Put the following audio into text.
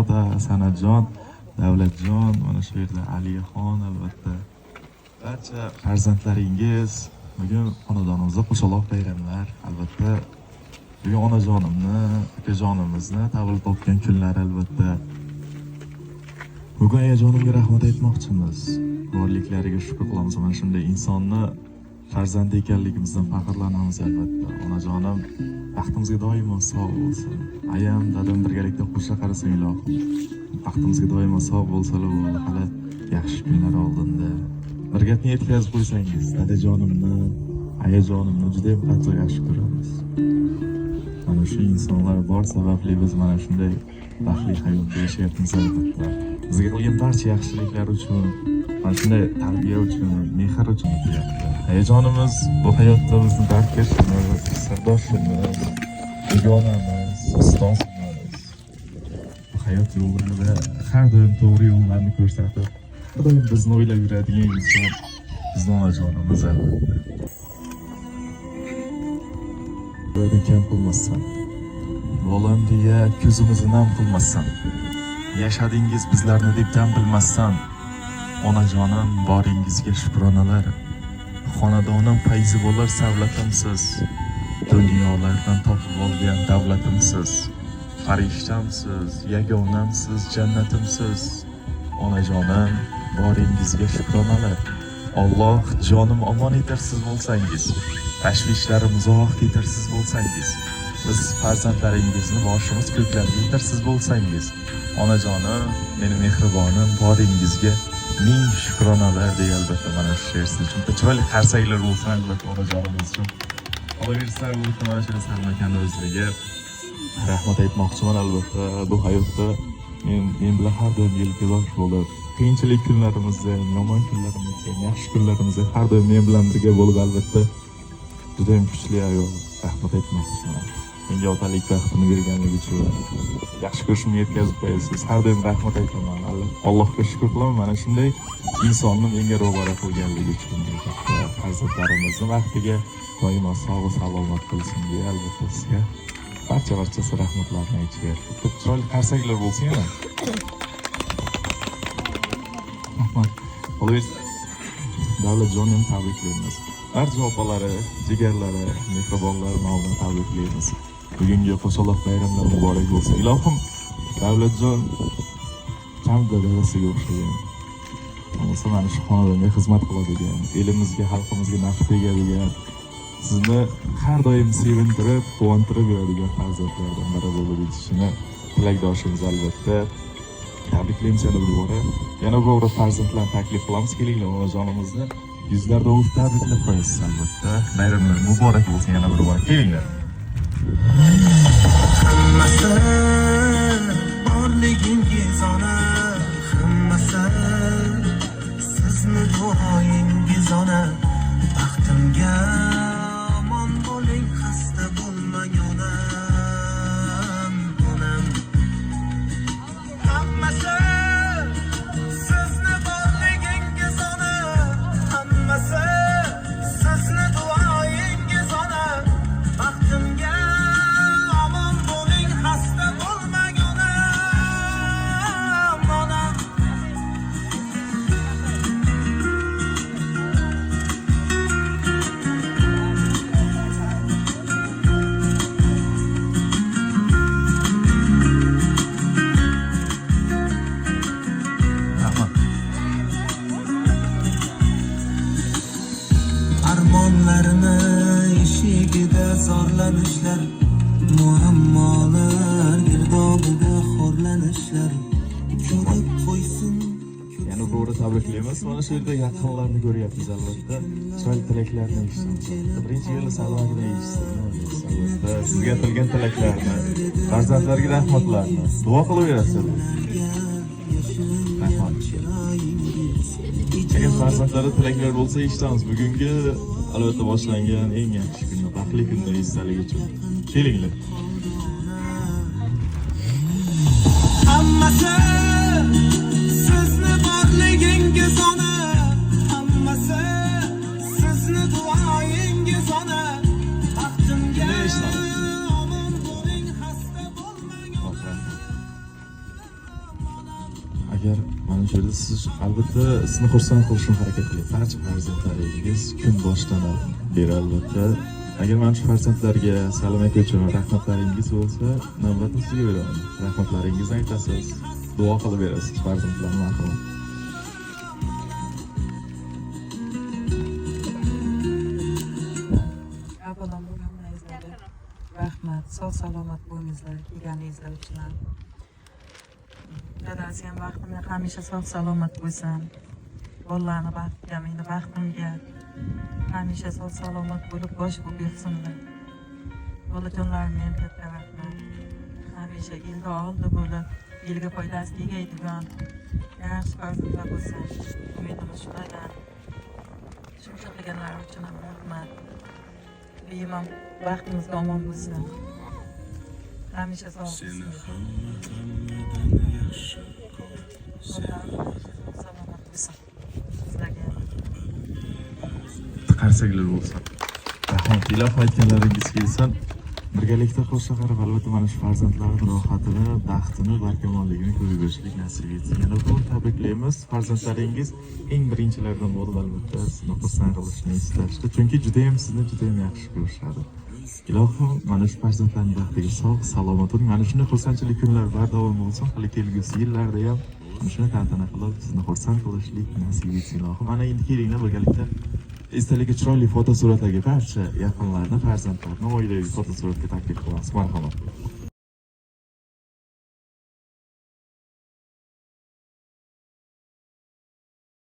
Ota San'atjon, Davlatjon, mana shu yerda Aliyaxon albatta. Barcha farzandlaringiz bugun xonadonimizda qo'shaloq bayramlar albatta. Bugun onajonimni, ukajonimizni tavallud topgan kunlari albatta. Bugun ayajonimga rahmat aytmoqchimiz. Borliklariga shukr qilamiz. Mana shunday insonni farzandi ekanligimizdan faxrlanamiz albatta. Onajonim baxtimizga doimo sog' bo'lsin. Ayam, dadam birgalikda qo'sha qarasin ilohim. Baxtimizga doimo sog' bo'lsalar bo'ldi. Hali yaxshi kunlar oldinda. Bir gapni yetkazib qo'ysangiz, dadajonimni, ayajonimni juda ham qattiq yaxshi ko'ramiz. Mana shu insonlar bor sababli biz mana shunday baxtli hayotda yashayapmiz albatta. Bizga qilgan barcha yaxshiliklar uchun, mana shunday tarbiya uchun, mehr uchun o'tyapti. Ayajonimiz bu hayotda bizni dardkashimiz, sirdoshimiz, dugonamiz, ustozimiz. Bu hayot yo'llarida har doim to'g'ri yo'llarni ko'rsatib, har doim bizni o'ylab yuradigan inson bizni onajonimiz albatta. Ulardan kam qilmassan. Bolam deya ko'zimizni nam qilmassan. Yashadingiz bizlarni deb dam bilmassan. Onajonim boringizga shukronalar. Xonadonim fayzi bo'lar savlatimsiz. Dunyolardan topib olgan davlatimsiz. Farishtamsiz, yagonamsiz, jannatimsiz. Onajonim boringizga shukronalar. Alloh jonim omon etar siz bo'lsangiz. Tashvishlarim uzoq ketar siz bo'lsangiz. Biz farzandlaringizni boshimiz ko'klarga yetar siz bo'lsangiz. Onajonim, meni mehribonim, boringizga ming shukronalar deya albatta mana shu she'r siz uchun. Bitta chiroyli qarsaklar bo'lsin albatta onajonimiz uchun. Qolaversa albatta mana shu Salmakani o'zlariga rahmat aytmoqchiman albatta. Bu hayotda men bilan har doim yelkadosh bo'lib, qiyinchilik kunlarimizda, yomon kunlarimizda, yaxshi kunlarimizda har doim men bilan birga bo'lib albatta juda ham kuchli ayol. Rahmat aytmoqchiman. Menga otalik baxtini berganligi uchun yaxshi ko'rishimni yetkazib qo'yasiz. Har doim rahmat aytaman. Allohga shukr qilaman mana shunday insonni menga ro'bara qilganligi uchun. Albatta farzandlarimizni baxtiga doimo sog' salomat qilsin deya albatta sizga barchasi rahmatlarni aytishyapti. Bitta chiroyli qarsaklar bo'lsin yana. Rahmat. Qolaversa Davlatjonni ham tabriklaymiz. Barcha opalari, jigarlari, mehribonlar nomidan tabriklaymiz. Bugungi qo'shaloq bayramlar muborak bo'lsin. Ilohim Davlatjon kamida dadasiga o'xshagan. Bo'lmasa mana shu xonadonga xizmat qiladigan, elimizga, xalqimizga naf tegadigan, sizni har doim sevintirib, quvontirib yuradigan farzandlardan biri bo'lib yetishishini tilakdoshimiz albatta. Tabriklaymiz yana bir bora. Yana bir bora farzandlarni taklif qilamiz. Kelinglar onajonimizni yuzlarida o'pib tabriklab qo'yasiz albatta. Bayramlar muborak bo'lsin yana bir bora. Kelinglar. Hammasi borligingiz ona, hammasi sizni duoyingiz ona. Baxtimga omon bo'ling, xasta bo'lmang onam, onam. Hammasi sizni borligingiz ona, hammasi sizni duoyingiz ona. Baxtimga omon bo'ling, xasta bo'lmang onam, onam. Rahmat. Armonlarni eshigida zorlanishlar, muammolar girdobida xo'rlanishlar ko'rib qo'ysin. Yana bir bora tabriklaymiz. Mana shu yerda yaqinlarni ko'ryapmiz albatta. Chiroyli tilaklarni eshitamiz. Birinchi yo'li Salmakidan eshitsak, nima deysiz albatta. Sizga aytilgan tilaklarni, farzandlarga rahmatlarni duo qilaverasiz. Rahmat. Agar farzandlarda tilaklar bo'lsa eshitamiz. Bugungi albatta boshlangan eng yaxshi kunni, baxtli kunni esdaligi uchun. Kelinglar. Hammasi sizni borligingiz ona, hammasi sizni duoyingiz ona. Baxtimga Shunday eshitamiz. omon bo'ling, xasta bo'lmang. Hop, rahmat. Agar mana shu yerda siz albatta sizni xursand qilishni harakat qilyapti barcha farzandlaringiz kun boshidan beri albatta. Agar mana shu farzandlarga salom aytuvchi rahmatlaringiz bo'lsa, navbatni sizga beraman. Rahmatlaringizni aytasiz, duo qilib berasiz farzandlarni, marhamat. Avvalambor hammangizlarga rahmat, sog' salomat bo'lingizlar kelganingizlar uchun ham. Dadasi ham baxtimga hamisha sog' salomat bo'lsin. Bolalarni baxtiga, meni baxtimga hamisha sog' salomat bo'lib bosh bo'lib yursinlar. Bolajonlarimga ham katta rahmat. Hamisha elda oldi bo'lib, elga foydasi tegaydigan yaxshi farzandlar bo'lsin. Umidimiz shulardan. Shuncha qilganlari uchun ham rahmat. Buyum ham baxtimizga omon bo'lsin. Hamisha sog' Seni bo'lsin. hamma hammadan yaxshi ko'rib Bolalarimiz sog' salomat bo'lsin. Sizlarga ham. Qarsaklar bo'lsin. Rahmat, ilohi aytganlaringiz kelsin. Birgalikda qo'sha qarab albatta mana shu farzandlarni rohatini, baxtini, barkamolligini ko'rib yurishlik nasib etsin. Yana bir tabriklaymiz. Farzandlaringiz eng birinchilardan bo'lib albatta sizni xursand qilishni istashdi. Chunki juda ham sizni juda ham yaxshi ko'rishadi. Ilohim mana shu farzandlarning baxtiga sog', salomat bo'ling. Mana shunday xursandchilik kunlar bardavom bo'lsin. Hali kelgusi yillarda ham mana shunday tantana qilib sizni xursand qilishlik nasib etsin ilohim. Mana endi kelinglar birgalikda esdalikka chiroyli fotosuratlarga barcha yaqinlarni, farzandlarni oilaviy fotosuratga taklif qilamiz. Marhamat.